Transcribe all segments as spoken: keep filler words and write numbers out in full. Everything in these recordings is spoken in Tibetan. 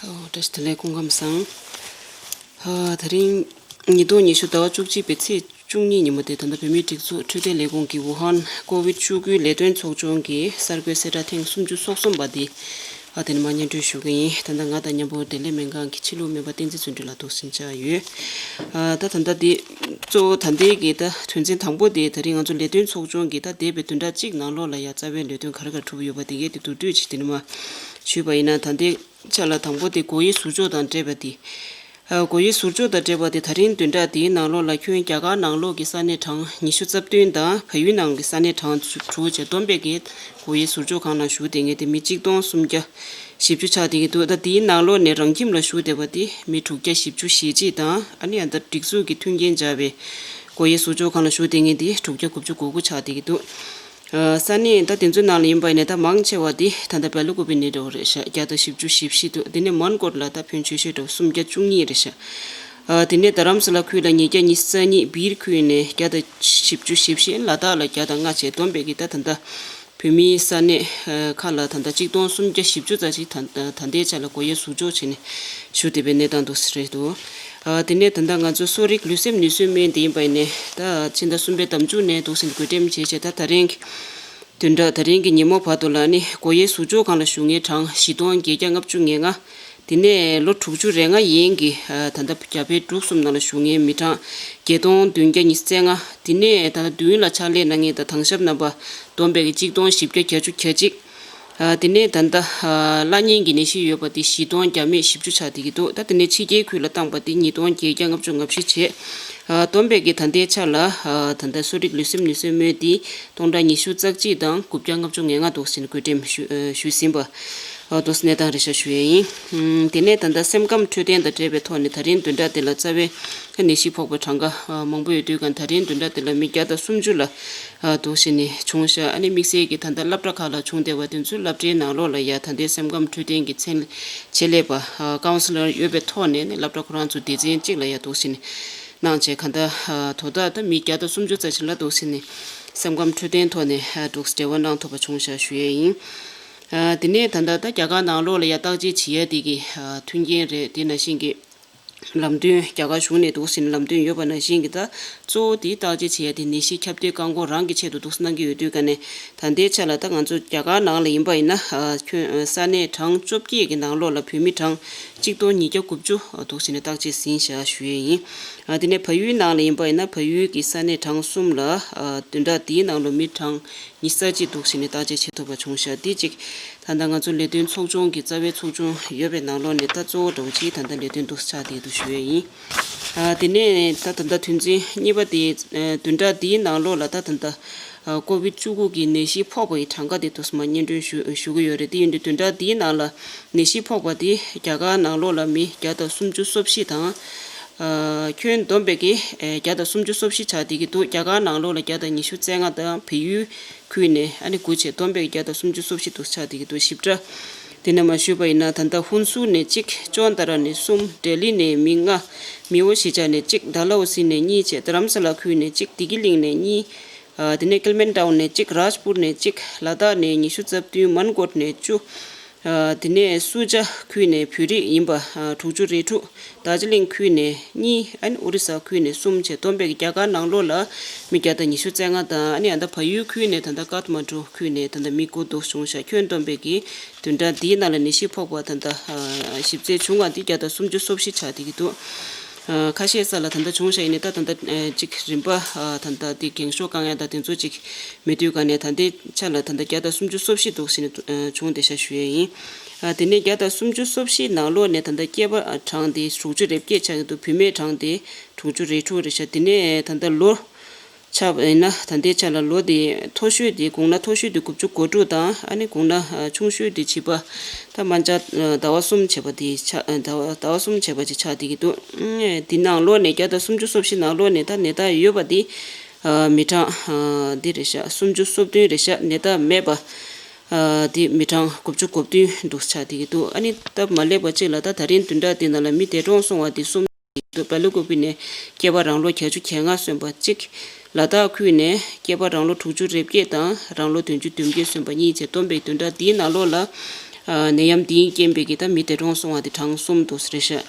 ཨོ། བཀྲ་ཤིས་བདེ་ལེགས། སྐུ་ཁམས་བཟང་། ཨ། དེ་རིང་ཉིས་སྟོང་ཉི་ཤུ་ཟླ་བ་བཅུ་གཅིག་པའི་ཚེས་བཅུ་གཉིས་ཉིན་མོ་དེ། ད་ལྟ་བོད་མིའི་སྒྲིག་འཛུགས་འཕྲོད་བསྟེན་ལས་ཁུངས་ཀྱི་ཝུ་ཧན་ཀོ་བིད་བཅུ་དགུའི་ལས་དོན་ཚོགས་ཆུང་གི་གསར་འགོད་གསལ་བསྒྲགས་ཐེངས་སུམ་ཅུ་སོ་གསུམ་པ་འདི། ཨ། དེ་ནས་མར་སྙན་སྒྲོན་ཞུ་གི་ཡིན། ད་ལྟ་ང་དང་མཉམ་པོ་བདེ་ལེགས་སྨན་ཁང་གི་ཕྱི་ལུགས་སྨན་པ་བསྟན་འཛིན་བརྩོན་འགྲུས་ལགས་འདུག་སེ་མཇལ་ཡོད། ཨ། ད་ད་ལྟ་འདི་གཙོ་བོ་ད་ལྟའི་གི་ད་དོན་ཚན་དང་པོ་དེ། ད་རིང་ང་ཚོ་ལས་དོན་ཚོགས་ཆུང་གིས་ད་འདས་པའི་བདུན་ཕྲག་གཅིག་ནང་ལོགས་ལ་ཡ་རྩ་བའི་ལས་དོན་ག་རེ་ག་རེ་གྲུབ་ཡོད་པ་དེ་གའི་དེ་མདོར་བསྡུས་ཅིག་དེ་ནས་མར་ཞུས་པ་ཡིན་ན། ད་ལྟའི་ཆ་ལ་དང་པོ་དེ་སྒོ་དབྱེ་ཟུར་འཇོག་དང་འབྲེལ་བ་དེ། ཨ། སྒོ་དབྱེ་ཟུར་འཇོག་དང་འབྲེལ་བ་དེ། ད་རིང་བདུན་ཕྲག་འདིའི་ནང་ལོགས་ལ་ཁྱོན་རྒྱ་གར་ནང་ལོགས་ཀྱི་ས་གནས་གྲངས་ཉི་ཤུ་རྩ་བདུན་དང་བལ་ཡུལ་ནང་གི་ས་གནས་གྲངས་དྲུག་བཅས་བསྡོམས་པས་ཀྱི་སྒོ་དབྱེ་ཟུར་འཇོག་ཁང་ནང་བཞུགས་བསྡད་མཁན་དེ་མི་གཅིག་སྟོང་སུམ་བརྒྱ་བཞི་བཅུ་ཆགས་བསྡད་ཀྱི་འདུག། ད་འདིའི་ནང་ལོགས་ནས་རང་ཁྱིམ་ལ་བཞུགས་བསྡད་པ་དེ་མི་དྲུག་བརྒྱ་བཞི་བཅུ་ཞེ་གཅིག་དང་། ཨ་ནི་ཨ་ད་སྒྲིག་འཛུགས་ཀྱི་མཐུན་རྐྱེན་སྦྱར་བའི་སྒོ་དབྱེ་ཟུར་འཇོག་ཁང་ལ་བཞུགས་བསྡད་མཁན་དེ་དྲུག་བརྒྱ་དགུ་བཅུ་གོ་དགུ་ཆགས་བསྡད་ཀྱི་འདུག། ཨ། ས་གནས་ད་དེ་ཚོའི་ནང་ལ་ཡིན་པ་ཡིན་ན། ད་མང་ཆེ་བ་དེ་ད་ལྟ་བེ་ལ་ཀུ་པི་ནས་འགྲོ་བ་རེད་ཤག། བརྒྱ་དང་བཞི་བཅུ་ཞེ་བཞི་འདུག། དེ་ནས་མོན་གྷོ་ལ་ད་ཕོན་ཆེ་ཤོས་འགྲོ་སུམ་བརྒྱ་བཅུ་གཉིས་རེད་ཤག། ཨ། དེ་ནས་རྡ་རམ་ས་ལ་ཁུལ་ལ་ཉིས་བརྒྱ་ཉི་ཤུ་རྩ་གཉིས། སྦིར་ཁུལ་ནས་བརྒྱ་དང་བཞི་བཅུ་ཞེ་བཞི། ལ་དྭགས་ལ་བརྒྱ་དང་ལྔ་བཅས་བསྡོམས་པས་ཀྱི་ད་ད་ལྟ་བོད་མིའི་ས་གནས་ཁག་ལ་ད་ལྟ་གཅིག་སྟོང་སུམ་བརྒྱ་བཞི་བཅུ་ཙམ་ཞིག་ད་ད་ལྟའི་ཆ་ལ་སྒོ་དབྱེ་ཟུར་འཇོག་བྱས་ནས་བཞུགས་བསྡད་པའི་གནས་སྟངས་འདུག་ཟེར་རེད་འདུག། ཨ། དེ་ནས་ད་ལྟ་ང་ཚོ་གསོ་རིག་ལུས་སེམས་ནུས་གསོའི་སྨན་དེ་ཡིན་པ་ཡིན་ནའི། ད་ཕྱི་ཟླ་གསུམ་པའི་ཟླ་མཇུག་ནས་འདུག་ཟེར་ནས་བགོ་འགྲེམས་བྱས་བྱས། ད་ད་རིང་གི་བདུན་ཕྲག་ད་རིང་གི་ཉིན་མོ་བར་དུ་ལ་ནི་སྒོ་དབྱེ་ཟུར་འཇོག་ཁང་ལ་བཞུགས་མཁན་གྲངས་བཞི་སྟོང་བརྒྱད་བརྒྱ་ལྔ་བཅུ་ང་ལྔ། དེ་ནས་ལོ་དྲུག་ཅུ་རེ་ལྔ་ཡན་གྱི། ཨ། ད་ལྟ་རྒྱ་བལ་འབྲུག་གསུམ་ནང་ལ་བཞུགས་མཁན་མི་གྲངས་བརྒྱད་སྟོང་བདུན་བརྒྱ་ཉི་ཤུ་རྩ་ལྔ། དེ་ནས་ད་ལྟ་མདུན་ལ་ཕྱག་ལས་གནང་མཁན་དང་དྭང་ཞབས་རྣམ་པ་བསྡོམས་པས་ཀྱི་གཅིག་སྟོང་བཞི་བརྒྱ་བརྒྱད་ཅུ་གྱ་གཅིག། ཨ། དེ་ནས་ད་ལྟ། ཨ། བླ་གཉན་གྱི་ནད་གཞི་ཡོད་པ་དེ་བཞི་སྟོང་བརྒྱ་མེད་བཞི་བཅུ་ཆགས་བསྡད་ཀྱི་འདུག། ད་དེ་ནས་ཕྱི་རྒྱལ་ཁུལ་ལ་བཏང་པ་དེ་ཉིས་སྟོང་བརྒྱད་བརྒྱ་ལྔ་བཅུ་ང་བཞི་བྱས། ཨ། བསྡོམས་པས་ཀྱི་ད་ལྟའི་ཆ་ལ། ཨ། ད་ལྟ་གསོ་རིག་ལུས་སེམས་ནུས་གསོའི་སྨན་དེ་སྟོང་ཕྲག་ཉི་ཤུ་རྩ་གཅིག་དང་དགུ་བརྒྱ་ལྔ་བཅུ་ང་ལྔ་འདུག་ཟེར་ནས་བགོ་འགྲེམས་ཞུ། ཨ། ཞུས་ཟིན་པ། ཨ། འདུག་སེ་གནས་སྟངས་རེད་ཤག་ཞུ་ཡས་ཡིན། ཨུམ། དེ་ནས་ད་ལྟ་སེམས་ཁམས་འཕྲོད་བསྟེན་དང་འབྲེལ་བའི་ཐོག་ནས་ད་རིང་བདུན་ཕྲག་འདི་ལ་རྩ་བའི་ནད་གཞི་ཕོག་པའི་གྲངས་ཀ་མང་པོ་ཡོད་དུས་ཀྱང་། ད་རིང་བདུན་ཕྲག་འདི་ལ་མི་བརྒྱ་དང་སུམ་ཅུ་ལ། ཨ། འདུག་སེ་ནས་བྱུང་ཤག། ཨ་ནི་དམིགས་བསལ་གྱིས་ད་ལྟ་སློབ་གྲྭ་ཁག་ལ་བྱུང་བསྡད་པ་དེ་ཚོའི་སློབ་གྲྭའི་ནང་ལོགས་ལ་ཡ་ད་ལྟའི་སེམས་ཁམས་འཕྲོད་བསྟེན་གྱི་ཚན་ཆེད་ལས་པ། ཨ། ཀའུན་སི་ལར་ཡོད་པའི་ཐོག་ནས་ནི་སློབ་གྲྭ་ཁོ་རང་ཚོ་སྡེ་ཚན་གཅིག་ལ་ཡ་འདུག་སེ་ནས་གནང་བྱས། གང་ལྟར། ཨ། དོ་བདག་ད་མི་བརྒྱ་དང་སུམ་ཅུ་ཙམ་ཞིག་ལ་འདུག་སེ་ནས་སེམས་ཁམས་འཕྲོད་བསྟེན་ཐོག་ནས། ཨ། འདུག་སེ་འབྲེལ་བ་གནང་ཐུབ་པ་བྱུང་ཤག་ཞུ་ཡས་ཡིན། ཨ། དེ་ནས་ད་ལྟ་ད་རྒྱ་གར་ནང་ལོགས་ལ་ཡ་བརྟག་དཔྱད་བྱེད་ཡས་དེ་གི། ཨ། མཐུན་རྐྱེན་རེད། དེ་ནང་བཞིན་གྱི་ལམ་སྟོན། རྒྱ་གར་གཞུང་ནས་འདུག་སེ་ནས་ལམ་སྟོན་ཡོད་པ་ནང་བཞིན་གྱི། ད་གཙོ་བོ་དེ་བརྟག་དཔྱད་བྱེད་ཡ་དེ་ནད་གཞི་ཁྱབ་གདལ་བཀག་འགོག་རང་གི་ཆེད་དུ་འདུག་སེ་གནང་གི་ཡོད་དུས་ཀ་ནས། ད་ལྟའི་ཆ་ལ་ད་ང་ཚོ་རྒྱ་གར་ནང་ལ་ཡིན་པ་ཡིན་ན། ཨ། ཁྱོན། ཨ། ས་གནས་གྲངས་བཅོ་བརྒྱད་ཀྱི་ནང་ལོགས་ལ་བོད་མི་གྲངས་གཅིག་སྟོང་ཉིས་བརྒྱ་དགུ་བཅུ་འདུག་སེ་ནས་བརྟག་དཔྱད་ཟིན་བཞག་ཞུ་ཡས་ཡིན། ཨ། དེ་ནས་བལ་ཡུལ་ནང་ལ་ཡིན་པ་ཡིན་ན། བལ་ཡུལ་གྱི་ས་གནས་གྲངས་གསུམ་ལ། ཨ། བདུན་ཕྲག་འདིའི་ནང་ལ་མི་གྲངས་ཉི་ཤུ་རྩ་གཅིག་འདུག་སེ་ནས་བརྟག་དཔྱད་བྱེད་ཐུབ་པ་བྱུང་ཤག། འདི་གཅིག། ད་ལྟ་ང་ཚོ་ལས་དོན་ཚོགས་ཆུང་གི་རྩ་བའི་ཚོགས་ཆུང་ཡོད་པའི་ནང་ལོགས་ནས་ད་གཙོ་བོ་འདྲ་བོ་ཅིག་ད་ལྟ་ལས་དོན་འདུག་སེ་ཆགས་བསྡད་འདུག་ཞུ་ཡས་ཡིན། ཨ། དེ་ནས་ད་ད་ལྟ་དོན་ཚན་གཉིས་པ་དེ། ཨ། བདུན་ཕྲག་འདིའི་ནང་ལོགས་ལ་ད་ད་ལྟ། ཨ། ཀོ་བིད་བཅུ་དགུ་གི་ནད་གཞི་ཕོག་པ་ཡི་གྲངས་ཀ་དེ་འདུག་སེ་མར་སྙན་སྒྲོན་ཞུ་ཞུ་གི་ཡོད་རེད། དེ་ཡིན་དུས་བདུན་ཕྲག་འདིའི་ནང་ལ་ནད་གཞི་ཕོག་པ་དེ་རྒྱ་གར་ནང་ལོགས་ལ་མི་བརྒྱ་དང་སུམ་ཅུ་སོ་བཞི་དང་། ཨ། ཁྱོན་བསྡོམས་པས་ཀྱི། ཨེ། བརྒྱ་དང་སུམ་ཅུ་སོ་བཞི་ཆགས་བསྡད་ཀྱི་འདུག། རྒྱ་གར་ནང་ལོགས་ལ་བརྒྱ་དང་ཉི་ཤུ་རྩ་ལྔ་དང་བལ་ཡུལ་ཁུལ་ནས། ཨ་ནི་དགུ་བྱས་བསྡོམས་པས་བརྒྱ་དང་སུམ་ཅུ་སོ་བཞི་འདུག་ཆགས་བསྡད་ཀྱི་འདུག། ཞིབ་ཕྲ་དེ་ནས་མར་ཞུས་པ་ཡིན་ན། ད་ལྟ་ཧུན་སུར་ནས་གཅིག། ཅོན་ཏ་ར་ནས་གསུམ། ལྡི་ལི་ནས་མི་ལྔ། མི་ཝོ་ཤི་ཇ་ནས་གཅིག། ཌལ་ཧོ་སི་ནས་གཉིས་བྱས། རྡ་རམ་ས་ལ་ཁུལ་ནས་གཅིག། བདེ་སྐྱིད་གླིང་ནས་གཉིས། ཨ། དེ་ནས་ཀིལ་མན་ཊའུན་ནས་གཅིག། རཱཇ་པུར་ནས་གཅིག། ལ་དྭགས་ནས་ཉི་ཤུ་རྩ་བདུན། མོན་གྷོ་ནས་བཅུ། ཨ། དེ་ནས་སུ་ཇ་ཁུལ་ནས་བོད་རིགས་ཡིན་པ། ཨ། དྲུག་ཅུ་རེ་དྲུག། རྡོ་རྗེ་གླིང་ཁུལ་ནས་གཉིས། ཨ་ནི་ཨོ་རི་ས་ཁུལ་ནས་གསུམ་བྱས་བསྡོམས་པས་ཀྱི་རྒྱ་གར་ནང་ལོགས་ལ་མི་བརྒྱ་དང་ཉི་ཤུ་རྩ་ལྔ་དང་། ཨ་ནི་ཨ་ད་བལ་ཡུལ་ཁུལ་ནས་ད་ལྟ་ཀཏ་མན་ཌུ་ཁུལ་ནས་ད་ལྟ་མི་དགུ་འདུག་བྱུང་ཤག། ཁྱོན་བསྡོམས་པས་ཀྱི་བདུན་ཕྲག་འདིའི་ནང་ལ་ནད་གཞི་ཕོག་པ་ད་ལྟ། ཨ། ཞིབ་རྩད་བྱུང་བ་འདི་བརྒྱ་དང་སུམ་ཅུ་སོ་བཞི་ཆགས་བསྡད་ཀྱི་འདུག། ཨ། ཁ་ཤས་ས་ལ་ད་ལྟ་བྱུང་བཞག་ཡིན་ནའི་ད་ད་ལྟ། ཨ། གཅིག་རིམ་པ། ཨ། ད་ལྟ་འདི་འགེངས་ཤོག་བཀང་ཡ་ད་དེ་ཚོ་གཅིག་མེད་དུས་ག་ནས་ད་ལྟའི་ཆ་ལ་ད་ལྟ་བརྒྱ་དང་སུམ་ཅུ་སོ་བཞི་འདུག་ཟེར་ནས། ཨ། བྱུང་བསྡད་ཤག་ཞུ་ཡས་ཡིན། ཨ། དེ་ནས་བརྒྱ་དང་སུམ་ཅུ་སོ་བཞི་ནང་ལོགས་ནས་ད་ལྟ་སྐྱེས་པ་གྲངས་དེ་དྲུག་ཅུ་རེ་བརྒྱད་ཆགས་ཀྱི་འདུག། བུད་མེད་གྲངས་དེ་དྲུག་ཅུ་རེ་དྲུག་རེད་ཤག། དེ་ནས་ད་ལྟ་ལོ་ཆ་བ་ཡིན་ན། ད་ལྟའི་ཆ་ལ་ལོ་དེ་མཐོ་ཤོས་དེ་དགུང་ན་མཐོ་ཤོས་དེ་དགུ་བཅུ་གོ་དྲུག་དང་། ཨ་ནི་དགུང་ན། ཨ། ཆུང་ཤོས་དེ་བྱིས་པ་ད་དམན་ཆ། ཨ། ཟླ་བ་གསུམ་བྱས་པ་དེ་ཆགས། ཨ། ཟླ་བ་ཟླ་བ་གསུམ་བྱས་པ་ཅིག་ཆགས་བསྡད་ཀྱི་འདུག། ཨ། དེ་ནང་ལོགས་ནས་བརྒྱ་དང་སུམ་ཅུ་སོ་བཞི་ནང་ལོགས་ནས་ད་ནད་རྟགས་ཡོད་པ་དེ། ཨ། མི་གྲངས། ཨ། འདི་རེད་ཤག། སུམ་ཅུ་སོ་བདུན་རེད་ཤག། ནད་རྟགས་མེད་པ། ཨ། འདི་མི་གྲངས་དགུ་བཅུ་གོ་བདུན་འདུག་ཆགས་བསྡད་ཀྱི་འདུག། ཨ་ནི་སྟབས་མ་ལེགས་པ་གཅིག་ལ་ད་ད་རིང་བདུན་ཕྲག་འདི་ནང་ལ་མི་འདས་གྲོངས་སོང་བ་འདི་གསུམ་འདུག། བེ་ལུ་ཀུ་པི་ནས་སྐྱེས་པ་རང་ལོ་བརྒྱད་ཅུ་གྱ་ལྔ་སོན་པ་གཅིག། ལ་དྭགས་ཁུལ་ནས་སྐྱེས་པ་རང་ལོ་དྲུག་ཅུ་རེ་བརྒྱད་དང་རང་ལོ་བདུན་ཅུ་དོན་བརྒྱད་སོན་པ་གཉིས་བཅས་བསྡོམས་པས་བདུན་ཕྲག་འདིའི་ནང་ལོགས་ལ། ནད་ཡམས་འདིའི་རྐྱེན་པས་ཀྱི་ད་མི་འདས་གྲོངས་སོང་བ་དེ་གྲངས་གསུམ་འདུག་ཟེར་ཤག་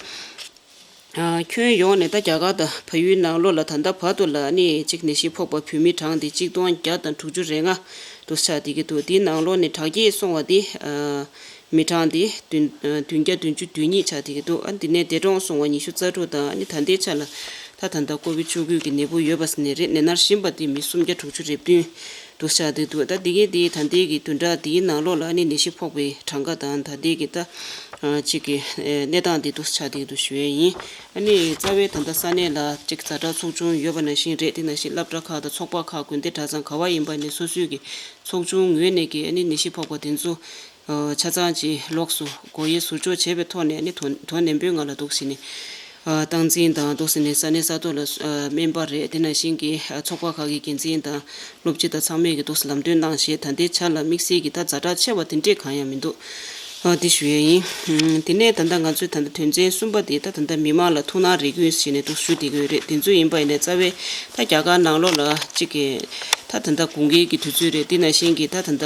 ཁྱོན་ཡོངས་ནས་ད་རྒྱ་གར་དང་བལ་ཡུལ་ནང་ལོགས་ལ་ད་ལྟ་བར་དུ་ལ་ནི་གཅིག་ནད་གཞི་ཕོག་པ་བོད་མི་གྲངས་དེ་གཅིག་སྟོང་བརྒྱ་དང་དྲུག་ཅུ་རེ་ལྔ་འདུག་ཆགས་བསྡད་ཀྱི་འདུག་དེའི་ནང་ལོགས་ནས་དྲག་སྐྱེད་སོང་བ་དེ་མི་གྲངས་དེ་བདུན་བདུན་བརྒྱ་བདུན་ཅུ་དོན་གཉིས་ཆགས་བསྡད་ཀྱི་འདུག་ཨ་འདི་ནས་འདས་གྲོངས་སོང་བ་ཉི་ཤུ་རྩ་དྲུག་དང་ཨ་ནི་ད་ལྟའི་ཆ་ལ་ད་ད་ལྟ་ཀོ་བིད་བཅུ་དགུ་གི་ནད་འབུ་ཡོད་པ་ནས་རེད། ནད་མནར་བཞིན་པ་དེ་མི་སུམ་བརྒྱ་དྲུག་ཅུ་རེ་བདུན་འདུག་ཆགས་བསྡད་འདུག་ད་འདི་གའི་དེ་ད་ལྟའི་གི་བདུན་ཕྲག་དེའི་ནང་ལོགས་ལ་ཨ་ནི་ནད་གཞི་ཕོག་པའི་གྲངས་ཀ་དང་ད་ལྟའི་གི་ད་གཅིག་གི་གནས་སྟངས་དེ་འདུག་ཆགས་བསྡད་འདུག་ཞུ་ཡས་ཡིན། ཨ་ནི་རྩ་བའི་ད་ལྟ་ས་གནས་ལ་གཅིག་ཛ་དྲག་ཚོགས་ཆུང་ཡོད་པ་ནང་བཞིན་རེད། དེ་ནང་བཞིན་སློབ་གྲྭ་ཁག་དང་ཚོགས་པ་ཁག་དགོན་སྡེ་གྲྭ་ཚང་ག་བ་ཡིན་པ་ནས་སོ་སོའི་གི་ཚོགས་ཆུང་ངོས་ནས་ཀྱི་ཨ་ནི་ནད་གཞི་ཕོག་པ་དེ་ཚོ་ཆ་ཚང་གྱི་ལོགས་སུ་སྒོ་དབྱེ་ཟུར་འཇོག་བྱས་པའི་ཐོག་ནས་ཨ་ནི་དོ་དོ་ནན་པོའི་ངང་ལ་འདུག་ཟེར་ནས་སྟངས་འཛིན་དང་འདུག་ཟེར་ནས་ས་གནས་ས་ཐོག་ལ་སྨན་པ་རེད། དེ་ནང་བཞིན་གྱི་ཚོགས་པ་ཁག་གི་འགན་འཛིན་དང་སློབ་སྤྱི་དང་ཚང་མས་ཀྱི་འདུག་ལམ་སྟོན་གནང་ཞེས་ད་ལྟའི་ཆ་ལ་དམིགས་བསལ་གྱི་ད་ཛ་དྲག་ཆེ་བ་དེ་འདྲས་གང་ཡང་མི་འདུག་ཨ་དེ་ཞུ་ཡས་ཡིན། དེ་ནས་ད་ལྟ་ང་ཚོས་ད་ལྟ་དོན་ཚན་གསུམ་པ་དེ་ད་ད་ལྟ་མི་མང་ལ་ཐུགས་སྣང་རེ་སྐུལ་ཞེས་ནས་འདུག་ཞུ་བསྡད་ཀྱི་ཡོད་རེད། དེ་ཚོ་ཡིན་པ་ཡིན་ནའི་རྩ་བའི་ད་རྒྱ་གར་ནང་ལོགས་ལ་གཅིག་གི་ད་ད་ལྟ་དགུན་ཁའི་གི་དུས་ཚོད་རེད། དེ་ནང་བཞིན་གྱི་ད་ད་ལྟ་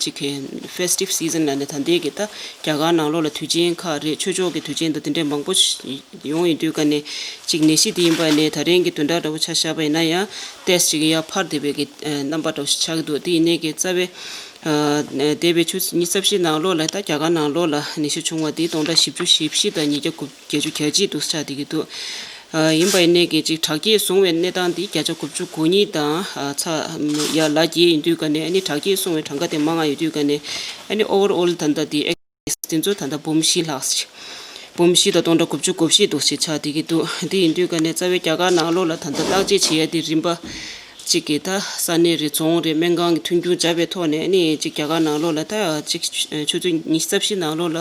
གཅིག་གི་ཕེ་སི་ཊིབ་སི་ཛན་ལ་ནི་ད་ལྟའི་གི་ད་རྒྱ་གར་ནང་ལོགས་ལ་དུས་ཆེན་ཁག་རེད། ཆོས་ཕྱོགས་ཀྱི་དུས་ཆེན་དང་དེ་འདྲའི་མང་པོ་ཞིག་ཡོང་ཡོད་དུས་ཀ་ནས་གཅིག་ནད་གཞི་དེ་ཡིན་པ་ནས་ད་རིང་གི་བདུན་ཕྲག་འདྲ་བོ་ཆ་བཞག་པ་ཡིན་ན་ཡང་ཏོག་ཙམ་ཅིག་ཡར་འཕར་བསྡད་པའི་གི་རྣམ་པ་འདྲ་བོ་ཞིག་ཆགས་ཀྱི་འདུག་དེ་ཡིན་ནའི་གི་རྩ་བའི་འདས་པའི་ཆུ་ཚོད་ཉི་ཤུ་རྩ་བཞི་ནང་ལོགས་ལ་ད་རྒྱ་གར་ནང་ལོགས་ལ་ནད་གཞི་བྱུང་བ་དེ་སྟོང་ཕྲག་བཞི་བཅུ་ཞེ་བཞི་དང་ཉིས་བརྒྱ་དགུ་བརྒྱད་ཅུ་གྱ་གཅིག་འདུག་ཆགས་བསྡད་ཀྱི་འདུག་ཡིན་པ་ཡིན་ནའི་གི་ཅིག་དྲག་སྐྱེད་བཟུང་བའི་གནས་སྟངས་དེ་བརྒྱ་ཆ་དགུ་བཅུ་གོ་གཉིས་དང་ཚ་ཡར་ལ་བརྒྱད་ཡིན་དུས་ཀ་ནས་ཨ་ནི་དྲག་སྐྱེད་བཟུང་བའི་གྲངས་ཀ་དེ་མང་ང་ཡོད་དུས་ཀ་ནས་ཨ་ནི་ཨོ་ཝར་ཨོལ་ད་ལྟ་དེ་དེ་ཚོ་ད་ལྟ་འབུམ་བཞི་ལྷག་ཅིག་འབུམ་བཞི་དང་སྟོང་ཕྲག་དགུ་བཅུ་གོ་བཞི་འདུག་ཅིག་ཆགས་བསྡད་ཀྱི་འདུག་དེ་ཡིན་དུས་ཀ་ནས་རྩ་བའི་རྒྱ་གར་ནང་ལོགས་ལ་ད་ལྟ་བརྟག་དཔྱད་བྱེད་ཡ་དེ་རིམ་པ་གཅིག་གི་ད་ས་གནས་རེད། རྫོང་རེད། སྨན་ཁང་གི་མཐུན་འགྱུར་བྱ་བའི་ཐོག་ནས་ཨ་ནི་གཅིག་རྒྱ་གར་ནང་ལོགས་ལ་ད་གཅིག་ཆུ་ཚོད་ཉི་ཤུ་རྩ་བཞི་ནང་ལོགས་ལ་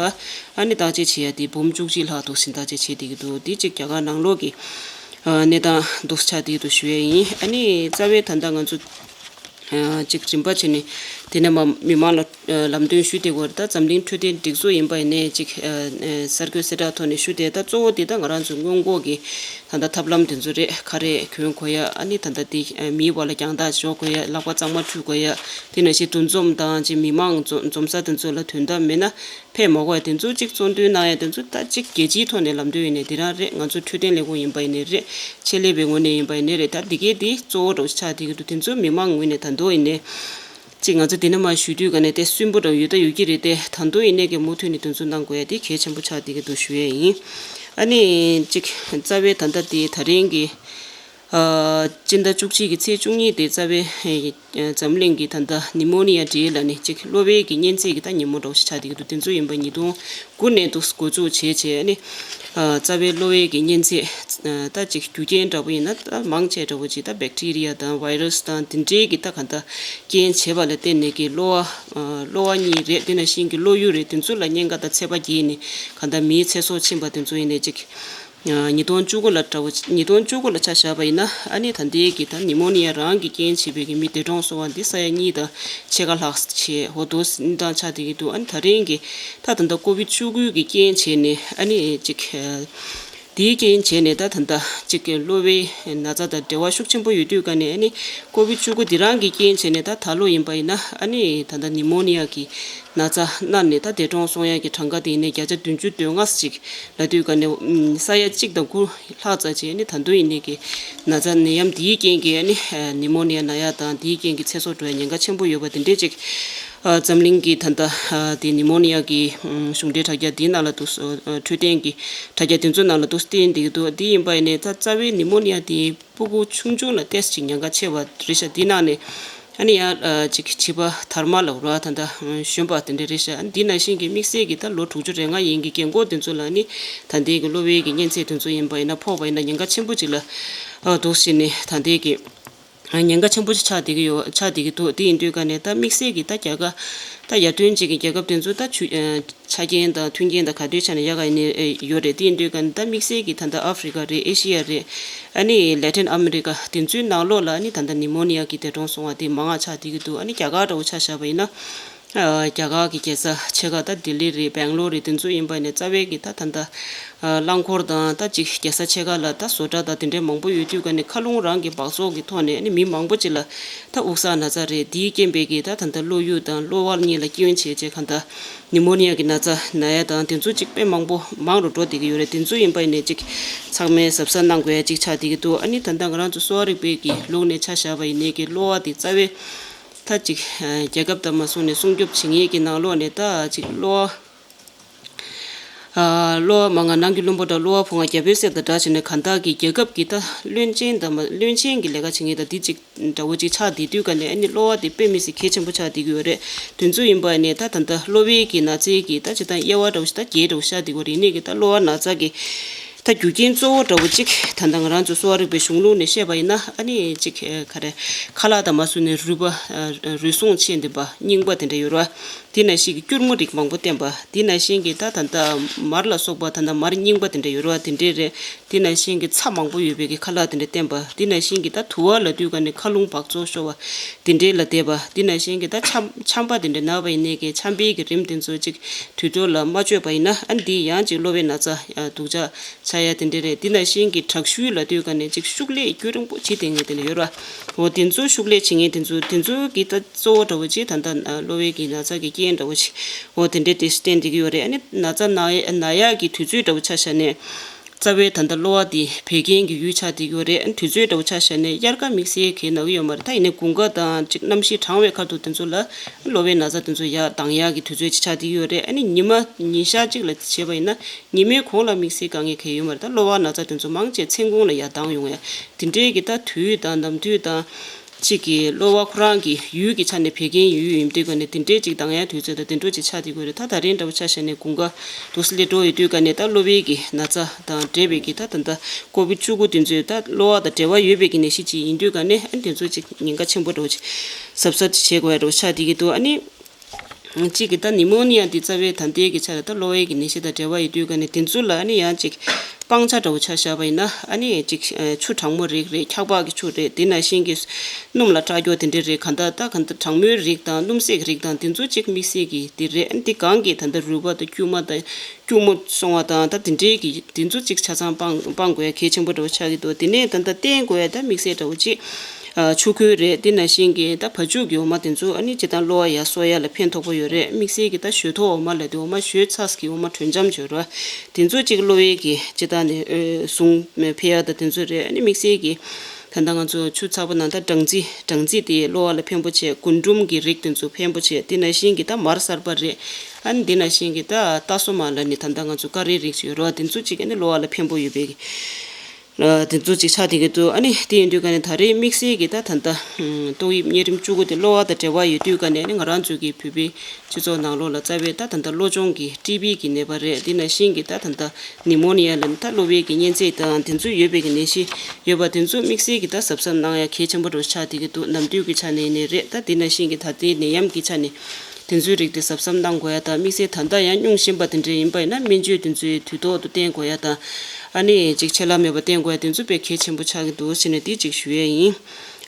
ཨ་ནི་བརྟག་དཔྱད་བྱེད་ཡ་དེ་འབུམ་བཅུ་གཅིག་ལྷག་འདུག་ཟིན་བརྟག་དཔྱད་བྱེད་བསྡད་ཀྱི་འདུག་དེ་གཅིག་རྒྱ་གར་ནང་ལོགས་ཀྱི་གནས་སྟངས་འདུག་ཆགས་བསྡད་ཀྱི་འདུག་ཞུ་ཡས་ཡིན། ཨ་ནི་རྩ་བའི་ད་ལྟ་ང་ཚོ་གཅིག་རིམ་པ་བྱས་ནས་དེ་ནས་མ་མི་མང་ལ་ལམ་སྟོན་ཞུ་བསྡད་ཀྱི་ཡོད་རེད། ད་འཛམ་གླིང་འཕྲོད་བསྟེན་སྒྲིག་འཛུགས་ཡིན་པ་ཡིན་ནའི་གཅིག་གསར་འགོད་གསལ་བསྒྲགས་ཐོག་ནས་ཞུ་བསྡད། ད་གཙོ་བོ་དེ་ད་ང་རང་ཚོ་སྔོན་འགོག་གི་ད་ལྟ་ཐབས་ལམ་དེ་ཚོ་རེད། ཁ་རས་གྱོན་དགོས་ཡ། ཨ་ནི་ད་ལྟ་དེ་མིའི་བར་ལ་རྒྱང་ཐག་འཇོག་དགོས་ཡ། ལག་པ་གཙང་མ་འཁྲུད་དགོས་ཡ། དེ་ནང་བཞིན་འདུ་འཛོམས་དང་ཅིག་མི་མང་འཛོམས་འཛོམས་ས་དེ་ཚོ་ལ་དོན་དག་མེད་ན་ཕེབས་མ་དགོས་ཡ། དེ་ཚོ་གཅིག་གཙོ་འདོན་གནང་ཡ། དེ་ཚོ་ད་གཅིག་རྒྱལ་སྤྱིའི་ཐོག་ནས་ལམ་སྟོན་ཡིན་ནའི་དེ་རང་རེད། ང་ཚོ་འཕྲོད་བསྟེན་ལས་ཁུངས་ཡིན་པ་ཡིན་ནའི་རེད། ཆེད་ལས་པའི་ངོས་ནས་ཡིན་པ་ཡིན་ནའི་རེད། ད་འདི་གའི་དེ་གཙོ་བོ་འདྲ་བོ་ཆགས་བསྡད་ཀྱི་འདུག་དེ་ཚོ་མི་མང་ངོས་ནས་ད་དུང་ཡིན་ནའི་གཅིག་ང་ཚོ་འདི་ནས་མར་ཞུ་དུས་ག་ནས་དེ་སུན་པོ་འདྲ་བོ་ཡོད་ད་ཡོད་ཀྱི་རེད། དེ་ད་དུང་ཡིན་ནའི་གི་མུ་མཐུད་ནས་དེ་ཚོ་གནང་དགོས་ཡ་དེ་གལ་ཆེན་པོ་ཆགས་བསྡད་ཀྱི་འདུག་ཞུ་ཡས་ཡིན། ཨ་ནི་གཅིག་རྩ་བའི་ད་ལྟ་དེ་ད་རིང་གི་ཨ་སྤྱི་ཟླ་བཅུ་གཅིག་གི་ཚེས་བཅུ་གཉིས་དེ་རྩ་བའི་ཨ་འཛམ་གླིང་གི་ད་ལྟ་ནི་མོ་ནི་ཡ་ཌེ་ལ་ནི་གཅིག་གློ་བའི་གི་གཉན་ཚད་ཀྱི་ད་ཉིན་མོ་འདྲ་བོ་ཞིག་ཆགས་བསྡད་ཀྱི་འདུག་དེ་ཚོ་ཡིན་པ་ཉིས་སྟོང་དགུ་ནས་འདུག་འགོ་འཛུགས་བྱས་བྱས་ཨ་ནི་ཨ་རྩ་བའི་གློ་བའི་གི་གཉན་ཚད་ཨ་ད་གཅིག་རྒྱུ་རྐྱེན་འདྲ་བོ་ཡིན་ན་ད་མང་ཆེ་འདྲ་བོ་ཅིག་ད་བེག་ཊི་རི་ཡ་དང་ཝའི་རས་དང་དེ་འདྲའི་གི་ད་ག་ད་རྐྱེན་བྱས་པ་ལ་བརྟེན་ནས་གི་གློ་བ་ཨ་གློ་བ་གཉིས་རེད། དེ་ནང་བཞིན་གི་གློ་ཡུ་རེད། དེ་ཚོ་ལ་གཉན་ཁ་དང་ཚད་པ་བརྒལ་ནས་ག་ད་མིའི་ཚེ་སྲོག་ཕྱིན་པ་དེ་ཚོ་ཡིན་ནའི་གཅིག་ཉིས་སྟོང་བཅུ་དགུ་ལ་འདྲ་བོ། ཉིས་སྟོང་བཅུ་དགུ་ལ་ཆ་བཞག་པ་ཡིན་ན་ཨ་ནི་ད་ལྟའི་གི་ད་ནི་མོ་ནི་ཡ་རང་གི་རྐྱེན་བྱས་པའི་གི་མི་འདས་གྲོངས་སོང་བ་འདི་ས་ཡ་གཉིས་དང་ཕྱེད་ཀ་ལྷག་བྱས་འོ་དོ་གནས་སྟངས་ཆགས་བསྡད་ཀྱི་འདུག་ཨ་ནི་ད་རིང་གི་ད་ད་ལྟ་ཀོ་བིད་བཅུ་དགུ་གི་རྐྱེན་བྱས་ནས་ཨ་ནི་གཅིག་དེའི་རྐྱེན་བྱས་ནས་ད་ད་ལྟ་གཅིག་གི་གློ་བའི་ན་ཚ་དང་འབྲེལ་བ་ཤུགས་ཆེན་པོ་ཡོད་དུས་ཀ་ནས་ཨ་ནི་ཀོ་བིད་བཅུ་དགུ་འདི་རང་གི་རྐྱེན་བྱས་ནས་ད་ད་ལོ་ཡིན་པ་ཡིན་ན་ཨ་ནི་ད་ལྟ་ནི་མོ་ནི་ཡ་གི་ན་ཚ་མནར་ནས་ད་འདས་གྲོངས་སོང་ཡག་གི་གྲངས་ཀ་དེ་ཡིན་ནའི་བརྒྱ་ཆ་བདུན་ཅུ་དོན་ལྔ་ཅིག་ལབ་དུས་ཀ་ནས་ས་ཡ་གཅིག་དང་དགུ་ལྷག་ཙམ་ཅིག་ནི་ད་དུང་ཡིན་ནའི་གི་ན་ཚ་ནད་ཡམས་འདིའི་རྐྱེན་གྱིས་ནི་ནི་མོ་ནི་ཡ་ན་ཡག་དང་འདིའི་རྐྱེན་གྱིས་ཚེ་སྲོག་འགྲོ་ཡག་ཉེན་ཁ་ཆེན་པོ་ཡོད་པ་དེ་འདྲས་ཅིག་འཛམ་གླིང་གི་ད་ལྟ་དེ་ནི་མོ་ནི་ཡ་གི་གཞུང་འབྲེལ་དྲ་རྒྱ་འདིའི་ནང་ལ་འདུག་འཕྲོད་བསྟེན་གྱི་དྲ་རྒྱ་དེ་ཚོའི་ནང་ལ་འདུག་བསྟན་བསྡད་ཀྱི་འདུག་འདི་ཡིན་པ་ཡིན་ནའི་ད་རྩ་བའི་ནི་མོ་ནི་ཡ་དེ། སྤུ་གུ་ཆུང་ཆུང་ལ་ཏོག་ཙམ་ཉེན་ཁ་ཆེ་བ་རེད་ཤག་འདི་ནང་ནས་ཨ་ནི་ཡང་ཅིག་བྱིས་པ་དར་མ་ལབ་ར་ད་ལྟ་གཞོན་པ་དེ་འདྲ་རེད་ཤག་འདི་ནང་བཞིན་གྱི་དམིགས་བསལ་གྱི་ད་ལོ་དྲུག་ཅུ་རེ་ལྔ་ཡན་གྱི་རྒན་འཁོགས་དེ་ཚོ་ལ་ནི་ད་ལྟའི་གི་གློ་བའི་གི་གཉན་ཚད་དེ་ཚོ་ཡིན་པ་ཡིན་ན་ཕོག་པ་ཡིན་ན་ཉེན་ཁ་ཆེན་པོ་ཅིག་ལ་འདུག་ཟེར་ནས་ད་ལྟའི་གི་ཉེན་ཁ་ཆེན་པོ་ཅིག་ཆགས་བསྡད་ཀྱི་ཡོད་ཆགས་བསྡད་ཀྱི་འདུག་དེ་ཡིན་དུས་ཀ་ནས་ད་དམིགས་བསལ་གྱི་ད་རྒྱ་གར་ད་ཡར་ཐོན་ཅིག་གི་རྒྱལ་ཁབ་དེ་ཚོ་ད་ཆུ། ཆ་རྐྱེན་དང་མཐུན་རྐྱེན་དང་ག་དུས་ཆ་ནས་ཡག་ག་ཡིན་ནི་ཡོད་རེད། དེ་ཡིན་དུས་ཀ་ནི་ད་དམིགས་བསལ་གྱི་ད་ལྟ་ཨ་ཧྥི་རི་ཀ་རེད། ཨེ་ཤི་ཡ་རེད། ཨ་ནི་ལེ་ཐིན་ཨ་མི་རི་ཀ་དེ་ཚོའི་ནང་ལོགས་ལ་ཨ་ནི་ད་ལྟ་ནི་མོ་ནི་ཡ་གི་འདས་གྲོངས་སོང་བ་དེ་མང་ང་ཆགས་བསྡད་ཀྱི་འདུག་ཨ་ནི་རྒྱ་གར་འདྲ་བོ་ཆ་བཞག་པ་ཡིན་ན་ ཨ་རྒྱ་གར་གྱི་རྒྱལ་ས་ཆེ་ཁག་ད་ལྡི་ལི་རེད། སྦེང་ལོར་རེད། དེ་ཚོ་ཡིན་པ་ནས་རྩ་བའི་གི་ད་ད་ལྟ་ཨ་རླངས་འཁོར་དང་ད་ཅིག་རྒྱལ་ས་ཆེ་ཁག་ལ་ད་བཟོ་གྲྭ་དང་དེ་འདྲའི་མང་པོ་ཡོད་དུས་ཀ་ནས་མཁའ་རླུང་རང་གི་འབག་བཙོག་གི་ཐོག་ནས་ཨ་ནི་མི་མང་པོ་ཅིག་ལ་ད་དབུགས་བསགས་ན་ཚ་རེད། དེའི་རྐྱེན་པས་གི་ད་ད་ལྟ་བློ་ཡུལ་དང་གློ་བ་གཉིས་ལ་སྐྱོན་བྱས་བྱས་གང་ལྟར་ནི་མོ་ནི་ཡ་གི་ན་ཚ་ན་ཡ་དང་དེ་ཚོ་ཅིག་དཔེ་མང་པོ་མང་རུ་འགྲོ་བསྡད་ཀྱི་ཡོད་རེད། དེ་ཚོ་ཡིན་པ་ཡིན་ནས་ཅིག་ཚང་མས་གཟབ་གཟབ་གནང་དགོས་ཡ་ཅིག་ཆགས་བསྡད་ཀྱི་འདུག་ཨ་ནི་ད་ལྟ་ང་རང་ཚོ་གསོ་བ་རིག་པའི་གི་ལུགས་ནས་ཆ་བཞག་པ་ཡིན་ནའི་གི་གློ་བ་དེ་རྩ་བའི་ད་ཅིག་རྒྱལ་ཁབ་དང་མ་སོང་ནས་སྲུང་སྐྱོབ་བྱེད་མཁན་གྱི་ནང་ལོགས་ནས་ད་ཅིག་གློ་བ། ཨ་གློ་བ་མང་ང་ནང་གི་བླུན་པོ་དང་གློ་བ་ཕོ་ང་རྒྱལ་པོའི་སྲས་དང་འདྲ་བྱས་ནས་གང་དག་གི་རྒྱལ་ཁབ་ཀྱི་ད་བློན་ཆེན་དང་མ་བློན་ཆེན་གྱི་ལས་ཀ་བྱེད་མཁན་དང་འདི་ཅིག་འདྲ་བོ་ཅིག་ཆགས་བསྡད་དུས་ཀ་ནས་ཨ་ནི་གློ་བ་དེ་དཔེ་མི་སྲིད་གལ་ཆེན་པོ་ཆགས་བསྡད་ཀྱི་ཡོད་རེད། དེ་ཚོ་ཡིན་པ་ནས་ད་ད་ལྟ་གློ་བའི་གི་ན་ཚའི་གི་ད་ཅི་ད་དབྱེ་བ་འདྲ་བོ་ཞིག་ད་བརྒྱད་འདྲ་བོ་ཤར་བསྡད་ཀྱི་ཡོད་རེད། ཡིན་ནའི་གི་ད་གློ་བ་ན་ཚ་གི་ད་རྒྱུ་རྐྱེན་གཙོ་བོ་འདྲ་བོ་གཅིག་ད་ལྟ་ང་རང་ཚོ་གསོ་བ་རིག་པའི་གཞུང་ལུགས་ནས་བཤད་པ་ཡིན་ན་ཨ་ནི་གཅིག་ག་རེ་ཁ་ལག་དང་མ་སོ་ནས་རུས་པ་རུས་ཟུངས་ཆེ་འདི་པ་རྙིང་པ་དེ་འདྲ་ཡོད་རེད་བ། དེ་ནང་བཞིན་གྱི་སྐྱུར་མོ་རིགས་མང་པོ་བསྟེན་པ། དེ་ནང་བཞིན་གྱི་ད་ད་ལྟ་མར་ལ་སོགས་པ་ད་ལྟ་མར་རྙིང་པ་དེ་འདྲ་ཡོད་རེད་བ། དེ་འདྲས་རེད། དེ་ནང་བཞིན་གྱི་ཚྭ་མང་པོ་ཡོད་པའི་གི་ཁ་ལག་དེ་འདྲ་བསྟེན་པ། དེ་ནང་བཞིན་གྱི་ད་དུ་བ་ལ་དུས་ག་ནས་མཁའ་རླུང་འབག་བཙོག་ཤོར་བ་དེ་འདྲས་ལ་བསྡད་པ། དེ་ནང་བཞིན་གྱི་ད་ཆམ་ཆམ་པ་དེ་འདྲ་ན་བ་ཡིན་ནའི་གི་ཆམ་པའི་གི་རིམས་དེ་ཚོ་ཅིག་དུས་ཐོག་ལ་མ་བཅོས་པ་ཡིན་ན་ཨ་འདི་ཡང་ཅིག་གློ་བའི་ན་ཚ་སྡུག་ཅག་ཆགས་ཡ་དེ་འདྲས་རེད། དེ་ནང་བཞིན་གྱི་དྲག་ཤུལ་ལ་དུས་ག་ནས་ཅིག་ཤུགས་ལས་རྒྱུན་རིང་པོ་བྱེད་བསྡད་མཁན་དེ་འདྲ་ཡོད་ར། འོ་དེ་ཚོ་ཤུགས་ལས་བྱེད་མཁན་དེ་ཚོ་དེ་ཚོ་གི་ད་གཙོ་བོ་འདྲ་བོ་ཅིག་ད་ལྟ་གློ་བའི་གི་ན་ཚ་གི་རྐྱེན་འདྲ་བོ་ཅིག་འོ་དེ་འདྲས་དེ་བསྟན་བསྡད་ཀྱི་ཡོད་རེད། ཨ་ནི་ན་ཚ་ན་ཡ་ན་ཡག་གི་དུས་ཚོད་འདྲ་བོ་ཆ་བཞག་ནས། རྩ་བའི་ད་ལྟ་གློ་བ་དེ་བད་ཀན་གྱི་ཡུལ་ཆགས་བསྡད་ཀྱི་ཡོད་རེད། དུས་ཚོད་འདྲ་བོ་ཆ་བཞག་ནས་དབྱར་ཁ་དམིགས་བསལ་གྱི་ན་གི་ཡོད་མ་རེད། ད་ཡིན་ནའི་དགུན་ཁ་དང་ཅིག་གནམ་གཤིས་གྲང་བའི་ཁ་ཐུག་དེ་ཚོ་ལ་གློ་བའི་ན་ཚ་དེ་ཚོ་ཡར་ལྡང་ཡག་གི་དུས་ཚོད་ཅིག་ཆགས་བསྡད་ཀྱི་ཡོད་རེད། ཨ་ནི་ཉི་མ་ཉིན་ཞག་གཅིག་ལ་བྱས་པ་ཡིན་ན་ཉི་མའི་གུང་ལ་དམིགས་བསལ་དཀའ་ངལ་གང་ཡང་ཡོད་མ་རེད། ད་གློ་བ་ན་ཚ་དེ་ཚོ་མང་ཆེ་མཚན་གུང་ལ་ཡར་ལྡང་ཡོང་ཡ་དེ་འདྲའི་གི་ད་དུས་དང་ནམ་དུས་དང་། གཅིག་གིས་གློ་བ་ཁོ་རང་གི་ཡུལ་གྱི་ཆ་ནས་བད་ཀན་ཡུལ་ཡིན་དུས་ག་ནས་དེ་འདྲའི་གཅིག་ལྡང་ཡ་དུས་ཚོད་དང་དེ་འདྲ་གཅིག་ཆགས་བསྡད་ཀྱི་ཡོད་རེད། ད་ད་རིང་འདྲ་བོ་ཆ་བཞག་ནས་དགུན་ཁ་འདུག་སེ་སླེབས་འགྲོ་ཡོད་དུས་ག་ནས་ད་གློ་བའི་གི་ན་ཚ་དང་འབྲེལ་བའི་གི་ད་ད་ལྟ་ཀོ་བིད་བཅུ་དགུ་དེ་ཚོས་ད་གློ་བ་དང་འབྲེལ་བ་ཡོད་པའི་གི་ནད་གཞི་གཅིག་ཡིན་དུས་ག་ནས་ཨ་ནི་དེ་ཚོ་གཅིག་ཉེན་ཁ་ཆེན་པོ་འདྲ་བོ་གཅིག་གཟབ་གཟབ་བྱེད་དགོས་ཡ་འདྲ་བོ་ཆགས་བསྡད་ཀྱི་འདུག་ཨ་ནི། གཅིག་གིས་ད་ནི་མོ་ནི་ཡ་འདི་རྩ་བའི་ད་ལྟའི་གི་ཆ་ལ་ད་གློ་བའི་གི་ནད་གཞི་དང་འབྲེལ་བ་ཡོད་དུས་ག་ནས་དེ་ཚོ་ལ་ཨ་ནི་ཡང་གཅིག་སྤང་བྱ་འདྲ་བོ་ཆ་བཞག་པ་ཡིན་ན་ཨ་ནི་གཅིག་ཆུ་གྲང་མོ་རིགས་རེད། འཁྱགས་པ་གི་ཆུ་རེད། དེ་ནང་བཞིན་གྱི་སྣུམ་ལ་སྐྲག་རྒྱུ་དེ་འདྲ་རེད། གང་ལྟར་ད་གང་ལྟར་གྲང་མོའི་རིགས་དང་སྣུམ་བསྲེགས་རིགས་དང་དེ་ཚོ་གཅིག་དམིགས་བསལ་གྱི་དེ་རེད། ཨ་ནི་དེ་གང་གི་ད་ལྟ་རུས་པ་དང་དཀྱུས་མ་དང་སྐྱུར་མོ་སོང་བ་དང་ད་དེ་འདྲའི་གི་དེ་ཚོ་གཅིག་ཆ་ཚང་སྤང་སྤང་དགོས་ཡ་གལ་ཆེན་པོ་འདྲ་བོ་ཆགས་ཀྱི་འདུག་དེ་ནས་ད་ལྟ་བསྟེན་དགོས་ཡ་ད་དམིགས་བསལ་འདྲ་བོ་གཅིག་ཨ་ཆུ་ཁོལ་རེད། དེ་ནང་བཞིན་གྱི་ད་བ་ཕྱུགས་ཀྱི་འོ་མ་དེ་ཚོ་ཨ་ནི་སྤྱིར་བཏང་གློ་བ་ཡར་གསོ་ཡ་ལ་ཕན་ཐོགས་པོ་ཡོད་རེད། དམིགས་བསལ་གྱི་ད་ཞོལ་ཐོག་འོ་མ་ལབ་དུས་འོ་མ་ཞོལ་ཚགས་ཀྱི་འོ་མ་དྲོན་འཇམ་བྱོས་ར་དེ་ཚོ་གཅིག་གློ་བའི་གི་སྤྱིར་བཏང་ནས་ཨོ་ཟུངས་འཕེལ་ཡ་ད་དེ་ཚོ་རེད། ཨ་ནི་དམིགས་བསལ་གྱི་ད་ལྟ་ང་ཚོ་ཆུ་ཚ་པོ་ནང་ད་སྦྲང་རྩི་སྦྲང་རྩི་དེ་གློ་བ་ལ་ཕན་པོ་བྱེད། རྒུན་འབྲུམ་གྱི་རིགས་དེ་ཚོ་ཕན་པོ་བྱེད། དེ་ནང་བཞིན་གྱི་ད་མར་གསར་པ་རེད། ཨ་ནི་དེ་ནང་བཞིན་གྱི་ད་རྟ་སོ་མ་ལ་ནི་ད་ལྟ་ང་ཚོ་ཀ་རེ་རིགས་ཡོད་ར་དེ་ཚོ་གཅིག་ཨ་ནི་གློ་བ་ལ་ཕན་པོ་ཡོད་པའི་གི་ལ་དེ་ཚོ་ཅིག་ཆགས་བསྡད་ཀྱི་འདུག་ཨ་ནི་དེ་ཡིན་དུས་ཀ་ནས་ད་རེས་དམིགས་བསལ་གྱི་ད་ད་ལྟ་ཏོག་དབྱིབས་གཉན་རིམས་བཅུ་དགུ་དེ་གློ་བ་དང་འབྲེལ་བ་ཡོད་དུས་ཀ་ནས་ཨ་ནི་ང་རང་ཚོ་གི་བོད་པའི་སྤྱི་ཚོགས་ནང་ལོགས་ལ་རྩ་བའི་ད་ད་ལྟ་གློ་གཅོང་གི་ཊི་བི་གི་ནད་པ་རེད། དེ་ནང་བཞིན་གྱི་ད་ད་ལྟ་ནི་མོ་ནི་ཡ་ལ་ནི་ད་གློ་བའི་གི་གཉན་ཚད་དང་དེ་ཚོ་ཡོད་པའི་གི་ནད་གཞི་ཡོད་པ་དེ་ཚོ་དམིགས་བསལ་གྱི་ད་གཟབ་གཟབ་གནང་ཡ་གལ་ཆེན་པོ་འདྲ་བོ་ཆགས་བསྡད་ཀྱི་འདུག་ནམ་དུས་ཀྱི་ཆ་ནས་ནི་རེད། ད་དེ་ནང་བཞིན་གྱི་ད་ལྟའི་ནད་ཡམས་ཀྱི་ཆ་ནས། དེ་ཚོའི་རིགས་དེ་གཟབ་གཟབ་གནང་དགོས་ཡ་དང་དམིགས་བསལ་ད་ལྟ་ཡང་སྙུང་བཞིན་པ་དེ་འདྲ་ཡིན་པ་ཡིན་ན་སྨན་བཅོས་དེ་ཚོའི་དུས་ཐོག་ཏུ་བསྟེན་དགོས་ཡ་དང་། ཨ་ནི་ཅིག་ཆད་ལྷག་མེད་པར་བསྟེན་དགོས་ཡ་དེ་ཚོ་དཔེ་གལ་ཆེན་པོ་ཆགས་ཀྱི་འདུག་ཟེར་ནས་དེ་ཅིག་ཞུ་ཡས་ཡིན།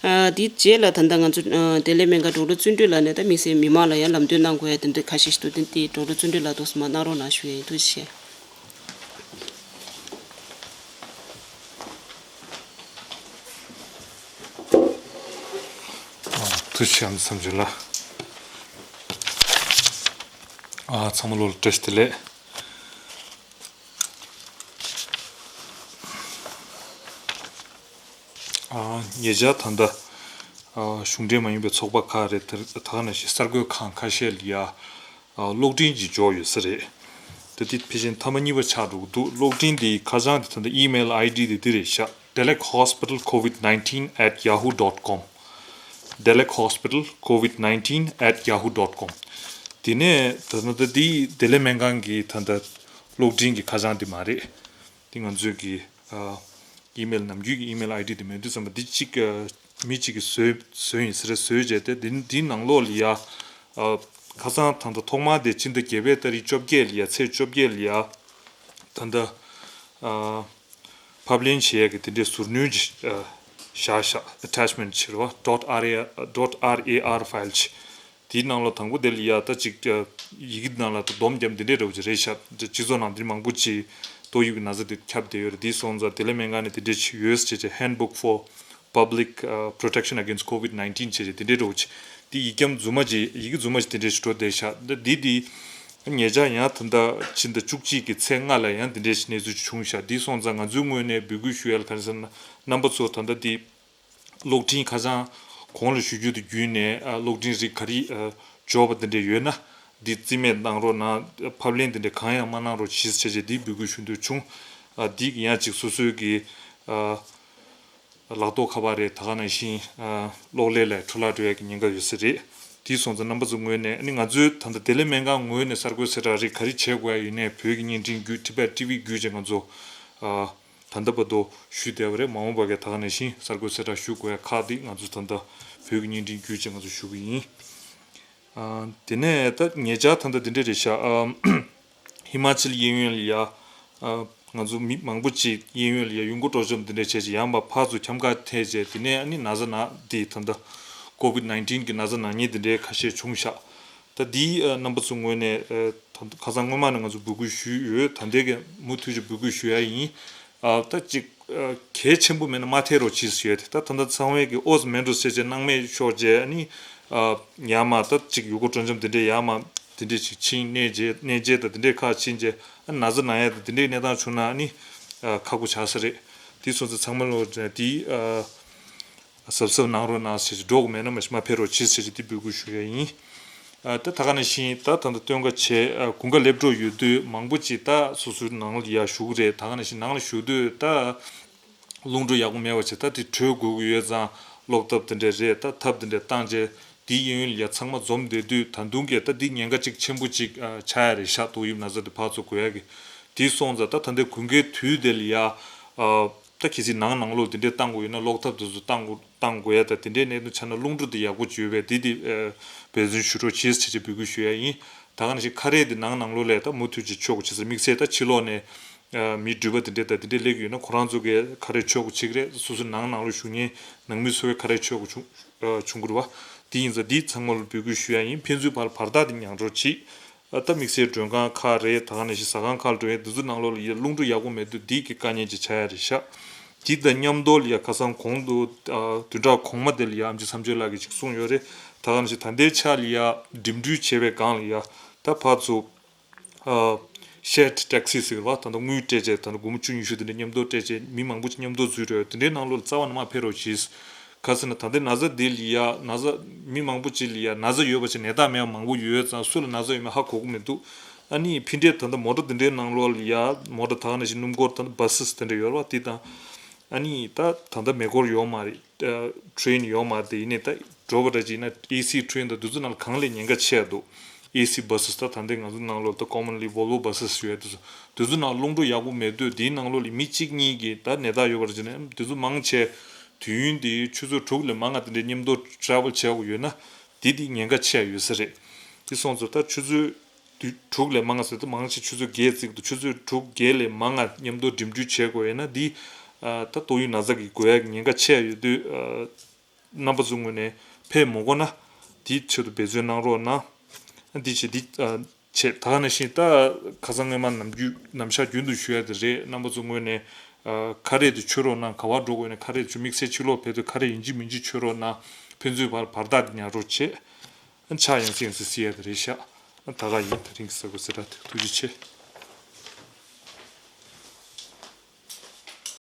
ཨ་དེའི་རྗེས་ལ་ད་ལྟ་ང་ཚོ་ཨ་བདེ་ལེགས་སྨན་ཁང་ཌོག་ཊར་བརྩོན་འགྲུས་ལགས་ནས་ད་དམིགས་བསལ་མི་མང་ལ་ཡང་ལམ་སྟོན་གནང་དགོས་ཡ་དེ་འདྲ་ཁ་ཤས་ཤིག་འདུག་དེ་དེ་ཌོག་ཊར་བརྩོན་འགྲུས་ལགས་ཏོག་ཙམ་མར་གནང་རོགས་གནང་ཞུ་ཡས་ཡིན། ཐུགས་རྗེ་ཆེ། ཐུགས་རྗེ་ཆེ་ཨ་མ་བསམ་འགྲུབ་ལགས། ཨ་ཚང་མ་ལོ་ལ་བཀྲ་ཤིས་བདེ་ལེགས། ཨ་ཉེ་ཆར་ད་ལྟ་ཨ་གཞུང་འབྲེལ་མ་ཡིན་པའི་ཚོགས་པ་ཁག་རེད། ད་ད་ག་ནང་བཞིན་གསར་འགོད་ཁང་ཁ་ཤས་ལ་ཡ། ཨ་གློག་འཕྲིན་གྱི་འབྱོར་ཡོད་ས་རེད། ད་དེ་ཕལ་ཆེར་ཐེངས་མ་གཉིས་པ་ཆགས་འགྲོ་གི་འདུག་གློག་འཕྲིན་དེའི་ཁ་བྱང་དེ་ད་ལྟ་ཨི་མེལ་ཨའི་ཌི་དེ་འདི་རེད་ཤག Delek Hospital COVID nineteen at yahoo dot com། Delek Hospital COVID nineteen at yahoo dot com། དེ་ནས་ད་ད་ད་དེ་བདེ་ལེགས་སྨན་ཁང་གི་ད་ད་གློག་འཕྲིན་གྱི་ཁ་བྱང་དེ་མ་རེད། དེ་ང་ཚོའི་གི་ཨ་ཨི་མེལ་ནམ་རྒྱུན་གྱི་ཨི་མེལ་ཨའི་ཌི་དེ་མེད་དུས་ཙམ་པ་འདི་གཅིག་ཨ་མི་གཅིག་གིས་བཟོས་བཟོས་ཡིན་ས་རེད། བཟོས་བྱས་ཏེ་འདི་འདིའི་ནང་ལོགས་ལ་ཡ་ཨ་ཁ་སང་ད་ལྟ་ཐོག་མར་དེ་ཕྱི་ཟླ་བརྒྱད་པའི་ཏ་རིག་བཅོ་བརྒྱད་ལ་ཡ་ཚེས་བཅོ་བརྒྱད་ལ་ཡ་ད་ལྟ་ཨ་ཕབ་ལེན་བྱེད་ཡས་ཀྱི་དེ་འདྲའི་ཟུར་སྣོན་ཅིག་ཨ་བཞག་བཞག་ཨེ་ཊེཆ་མེན་ཊི་བྱེད་རོགས། dot R A dot R A R ཕའིལ་ཅིག་དེའི་ནང་ལ་དང་པོ་དེ་ལ་ཡ་ད་ཅིག་ཡི་གེ་ནང་ལ་ད་སྡོམ་རྒྱབ་འདི་འདྲས་འདྲ་བོ་ཅིག་རེད་ཤག་སྤྱི་ཚོགས་ནང་འདི་མང་པོ་ཅིག་ཏོག་དབྱིབས་ཀྱི་ན་ཚ་དེ་ཁྱབ་བསྡད་ཡོད་རེད། དེ་སོང་ཙང་དེ་ལས་སྨན་ཁང་ནས་དེ་འདྲས་ཅིག་ཡོད་ཟེར་བྱས་བྱས་Handbook for Public Protection Against COVID nineteen བྱས་བྱས་དེ་འདྲས་འདྲ་བོ་ཅིག་དེ་ཡིག་རྒྱམ་རྫུན་མ་ཅིག་ཡི་གེ་རྫུན་མ་ཅིག་དེ་འདྲས་ཅིག་འགྲོ་བསྡད་ཤག་ད་འདི་དེ་ཉེ་ཆར་ཡང་ད་ལྟ་ཕྱི་ཟླ་བཅུ་གཅིག་གི་ཚེས་ལྔ་ལ་ཡང་དེ་འདྲས་ཅིག་གནས་ཚུལ་ཅིག་བྱུང་ཤག་དེ་སོང་ཙང་ང་ཚོའི་ངོས་ནས་འབོད་སྐུལ་ཞུ་ཡ་ལ་ག་རེ་ཟེར་ན་རྣམ་པ་ཚོ་ད་ལྟ་དེ། གློག་འཕྲིན་ཁ་བྱང་གོང་ལ་ཞུ་རྒྱུ་དང་བརྒྱུད་ནས་ཨ་གློག་འཕྲིན་རིགས་ག་རེ་ཨ་འབྱོར་བ་དེ་འདྲ་ཡོད་ན་འདི་རྩིས་མེད་གནང་རོགས་གནང་། ཕབ་ལེན་དེ་འདྲ་གང་ཡང་མ་གནང་རོགས་གྱིས་བྱས་བྱས་འདི་འབོད་སྐུལ་ཞུ་འདོད་བྱུང་། ཨ་འདི་ཡང་ཅིག་སོ་སོའི་གི་ཨ་ལག་ཐོག་ཁ་པར་རེད། ད་ག་ནང་བཞིན་ཨ་གློག་ཀླད་ལ་འཕྲོ་བརླག་འགྲོ་ཡ་གི་ཉེན་ཁ་ཡོད་ས་རེད། དེ་སོང་ཙང་རྣམ་པ་ཚོ་ངོས་ནས་ཨ་ནི་ང་ཚོའི་ད་ལྟ་བདེ་ལེགས་སྨན་ཁང་ངོས་ནས་གསར་འགོད་གསལ་བསྒྲགས་རིགས་ག་རེ་བྱེད་དགོས་ཡ་ཡིན་ནའི་བོད་ཀྱི་བརྙན་འཕྲིན་བརྒྱུད་ཊི་བེཊ་ཊི་ཝི་བརྒྱུད་བྱས་ང་ཚོ་ཨ། ད་ལྟ་བར་དུ་ཞུས་བསྡད་པ་རེད། མ་འོངས་པ་གའི་ད་ག་ནང་བཞིན་གསར་འགོད་གསལ་བསྒྲགས་ཞུ་དགོས་ཡ་ཁག་འདི་ང་ཚོ་ད་ལྟ་བོད་ཀྱི་བརྙན་འཕྲིན་བརྒྱུད་བྱས་ང་ཚོ་ཞུ་གི་ཡིན། ཨ་དེ་ནས་ད་ཉེ་ཆར་ད་ལྟ་འདི་འདྲ་རེད་ཤག་ཨ་ཧི་མ་ཅལ་གཡས་གཡོན་ལ་ཡ་ཨ་ང་ཚོ་མི་མང་པོ་ཅིག་གཡས་གཡོན་ལ་ཡ་ཡུལ་སྐོར་སྤྲོ་འཆམ་འདི་འདྲ་བྱས་ཅིག་ཡར་མར་ཕར་ཚུར་འཁྱམ་ག་ཐལ་བྱས་དེ་ནས་ཨ་ནི་ན་ཚ་ན་འདི་ད་ལྟ་ཀོ་བིད་ནའིན་ཊིན་གི་ན་ཚ་ན་མཁན་འདི་འདྲའི་ཁ་ཤས་བྱུང་ཤག་ད་འདི་ཨ་རྣམ་པ་ཚོ་ངོས་ནས་ཨ་ད་ཁ་སང་སྔོན་མ་ནས་ང་ཚོ་འབོད་སྐུལ་ཞུས་ཡོད། ད་ལྟའི་གི་མུ་མཐུད་ཀྱི་འབོད་སྐུལ་ཞུ་ཡ་ཡིན། ཨ་ད་ཅིག་ཨ་གལ་ཆེན་པོ་མེད་ན་མ་ཐེ་རོགས་གྱིས་ཞུ་ཡ་དེ། ད་ད་ལྟ་ཚང་མས་གི་ཨོ་ཙི་མེད་འགྲོ་ཟེར་བྱས་སྣང་མེད་ཤོར་བྱས་ཨ་ནི་ཨ་ཡར་མར་ད་ཅིག་ཡུལ་སྐོར་སྤྲོ་འཆམ་དེ་འདྲས་ཡར་མར་དེ་འདྲས་ཅིག་ཕྱིན་གནས་མཇལ་གནས་མཇལ་དང་དེ་འདྲས་ཁག་ཕྱིན་བྱས་ཨ་ན་ཚ་ན་ཡ་དང་དེ་འདྲས་གནས་སྟངས་བྱུང་ན་ཨ་ནི་ཨ་ཁག་པོ་ཆགས་ས་རེད། དེ་སོང་ཙང་ཚང་མ་ལོ་དེ་ཨ། གཟབ་གཟབ་གནང་རོགས་གནང་ཟེར་གྱི་འགྲོ་དགོས་མེད་ན་མ་གཞི་མ་ཕེབས་རོགས་གྱིས་ཟེར་གྱི་འདི་འབོད་སྐུལ་ཞུ་ཡ་ཡིན། ཨ་ད་ད་ག་ནང་བཞིན་ད་ད་ལྟ་སྟོན་ཁ་བྱས་ཨ་དགུན་ཁ་སླེབས་འགྲོ་ཡོད་དུས་མང་པོ་ཅིག་ད་སོ་སོའི་ནང་ལ་ཡ་བཞུགས་རེད། ད་ག་ནང་བཞིན་ནང་ལ་བཞུགས་དུས་ད་རླུང་འགྲོ་ཡག་པོ་མེད་པ་བྱས་ད་དེ་གྲོལ་དགོས་ཀྱི་ཡོད་ཙང་གློག་ཐབ་དེ་འདྲས་རེད། ད་ཐབ་དེ་འདྲས་བཏང་བྱས་དེའི་གཡས་གཡོན་ལ་ཡ་ཚང་མ་འཛོམས་བསྡད་དུས་ད་དུང་གི་ད་འདི་ཉེན་ཁ་གཅིག་ཆེན་པོ་ཅིག་ཨ་ཆགས་ཡ་རེད་ཤག་ཏོག་དབྱིབས་ན་ཚ་དེ་ཕར་ཚུར་འགོས་ཡ་གི། དེ་སོང་ཙང་ད་ད་ལྟའི་དགུན་ཁའི་དུས་དེ་ལ་ཡ་ཨ། ད་གལ་སྲིད་ནང་ནང་ལོགས་དེ་འདྲས་བཏང་དགོས་ཡོད་ན་གློག་ཐབ་དེ་ཚོ་བཏང་དགོས་བཏང་དགོས་ཡ་ད་དེ་འདྲས་གནད་དོན་ཆགས་ན་རླུང་འགྲོ་དེ་ཡག་པོ་ཅིག་ཡོད་པས་དེ་དེ་འབད་བརྩོན་ཞུ་རོགས་བྱེད་ཟེར་བྱས་འབོད་སྐུལ་ཞུ་ཡ་ཡིན། ད་ག་ནང་བཞིན་ཁ་རས་དེ་ནང་ནང་ལོགས་ལས་ད་མུ་མཐུད་ཅིག་མཆོད་དགོས་བྱེད་ཟེར། དམིགས་བསལ་ད་ཕྱི་ལོགས་ནས་མི་འགྲུལ་པ་དེ་འདྲས་ད་དེ་འདྲས་སླེབས་ཡོད་ན་ཁོ་རང་ཚོ་གས་ཁ་རས་མཆོད་དགོས་བྱེད་ཀྱི་རེད། སོ་སོ་ནང་ནང་ལོགས་བཞུགས་མཁན་ནང་མི་ཚོ་གས་ཁ་རས་མཆོད་དགོས་བྱུང་བྱུང་གི་རེད་བ། དེ་ཡིན་ཙང་འདི་ཚང་མ་ལ་འབོད་སྐུལ་ཞུ་ཡ་ཡིན། ཕན་ཚུན་བར་བར་ཐག་དེ་ཉར་རོགས་བྱེད། ཨ་ད་དམིགས་བསལ་མགྲོན་ཁང་ཁག་རེད། ད་ག་ནང་བཞིན་ཟ་ཁང་ཁག་ལ་འགྲོ་ཡས་འདི་ཚོ་ནང་ལོགས་ལ་ཡ་རླུང་འགྲོ་ཡག་པོ་མེད་དུས་འདི་གི་དཀའ་ངལ་ཅིག་ཆགས་ཡ་རེད་ཤག་དེ་དང་མཉམ་དུ་ལ་ཡ་ཁ་སང་གོང་དུ་ཨ་བདུན་ཕྲག་གོང་མ་དེ་ལ་ཡ་ཨེམ་ཆི་མཚམས་གཅོད་ལགས་ཀྱིས་ཅིག་གསུངས་ཡོད་རེད། ད་ག་ནང་བཞིན་ད་ལྟའི་ཆ་ལ་ཡ་འགྲིམ་འགྲུལ་བྱེད་པའི་སྒང་ལ་ཡ་ད་ཕར་ཚུར་ཨ་ཤེར་ཊི་ཊེག་སི་ཟེར་བ་ད་ལྟ་དངུལ་སྤྲད་བྱས་ད་ལྟ་སྒོར་མོ་བཅུ་ཉི་ཤུ་དེ་འདྲ་མཉམ་དུ་སྤྲད་བྱས་མི་མང་པོ་ཅིག་མཉམ་དུ་འཛུལ་འགྲོ་ཡ་དེ་འདྲའི་ནང་ལོགས་ལ་རྩ་བ་ནས་མ་ཕེབས་རོགས་གྱིས། ག་ཟེར་ན་ད་ལྟའི་ན་ཚ་འདི་ལ་ཡ་ན་ཚ་མི་མང་པོ་ཅིག་ལ་ཡ་ན་ཚ་ཡོད་པ་ཅིག་ནད་རྟགས་མེད་པ་མང་པོ་ཡོད་ཙང་སུ་ལ་ན་ཚ་ཡོད་མེད་ཧ་གོ་གི་མི་འདུག་ཨ་ནི་ཕྱི་འབྲེལ་ད་ལྟ་མོ་ཊ་འདི་འདྲའི་ནང་ལོགས་ལ་ཡ་མོ་ཊ་ད་ག་ནང་བཞིན་སྣུམ་འཁོར་ད་ལྟ་བྷ་སི་འདི་འདྲ་ཡོད་རེད་བ། འདི་དང་ཨ་ནི་ད་ད་ལྟ་མེ་འཁོར་ཡོད་མ་རེད། ཨ་ཊེ་རེན་ཡོད་མ་རེད། དེ་ཡིན་ནའི་ད་འགྲོ་བ་འདྲ་ཅིག་ཡིན་ན་ཨེ་སི་ཊེ་རེན་དང་འདི་ཚོ་ནང་ལ་གང་ལས་ཉེན་ཁ་ཆེ་ཡ་འདུག་ཨེ་སི་བྷ་སི་ད་ད་ལྟའི་ང་ཚོ་ནང་ལོགས་ད་ཀོ་མོན་ལི་ཝོལ་ཝོ་བྷ་སི་ཡོད་དེ་ཚོ་དེ་ཚོ་ནང་རླུང་འགྲོ་ཡག་པོ་མེད་དུས་དེའི་ནང་ལོགས་ལ་མི་གཅིག་གཉིས་ཀྱིས་ད་ནད་རྟགས་ཡོད་པ་འདྲ་ཅིག་ན་དེ་ཚོ་མང་ཆེ་དུས་ཡུན་དེ་ཆུ་ཚོད་དྲུག་ལས་མང་ང་དེ་འདྲའི་མཉམ་དུ་ཊེ་རེ་ཝལ་བྱེད་དགོས་ཡོད་ན་དེ་དེ་ཉེན་ཁ་ཆེ་ཡ་ཡོད་ས་རེད། དེ་སོང་ཙང་ད་ཆུ་ཚོད་དུས་དྲུག་ལས་མང་ང་ཟེར་ད་མང་ཆེ་ཆུ་ཚོད་བརྒྱད་ཙམ་དུ་ཆུ་ཚོད་དྲུག་བརྒྱད་ལས་མང་ང་མཉམ་དུ་འགྲིམ་འགྲུལ་བྱེད་དགོས་ཡོད་ན་འདི་ཨ་ད་ཏོག་དབྱིབས་ན་ཚ་གི་འགོས་ཡག་གི་ཉེན་ཁ་ཆེ་ཡ་ཡོད་དུས་ཨ་རྣམ་པ་ཚོའི་ངོས་ནས་ཕེབས་མི་དགོས་ན་འདིའི་ཆེད་དུ་འབད་བརྩོན་གནང་རོགས་གནང་། འདི་བྱེད་འདི་ཨ་བྱེད་ད་ག་ནང་བཞིན་ད་ཁ་སང་སྔོན་མ་ནམ་རྒྱུན་ནམ་ཞག་རྒྱུན་དུ་ཞུ་ཡ་དེ་རེད། རྣམ་པ་ཚོའི་ངོས་ནས་ཨ་ཁ་རས་དེ་མཆོད་རོགས་གནང་། ག་པར་འགྲོ་དགོས་ན་ཁ་རས་ཚུར་དམིགས་བསལ་ཕྱི་ལོགས་ཕེབས་དུས་ཁ་རས་ཡིན་གཅིག་མིན་གཅིག་མཆོད་རོགས་གནང་། ཕན་ཚུན་བར་བར་ཐག་དེ་ཉར་རོགས་བྱེད། ཕྱག་ཡང་སེ་ཡང་སེ་བསིལ་ཡ་དེ་རེད་ཤག་ད་ག་ཡིན། དེ་རིང་གི་གསར་འགོད་གསལ་བསྒྲགས་དེ་ཐུགས་རྗེ་ཆེ།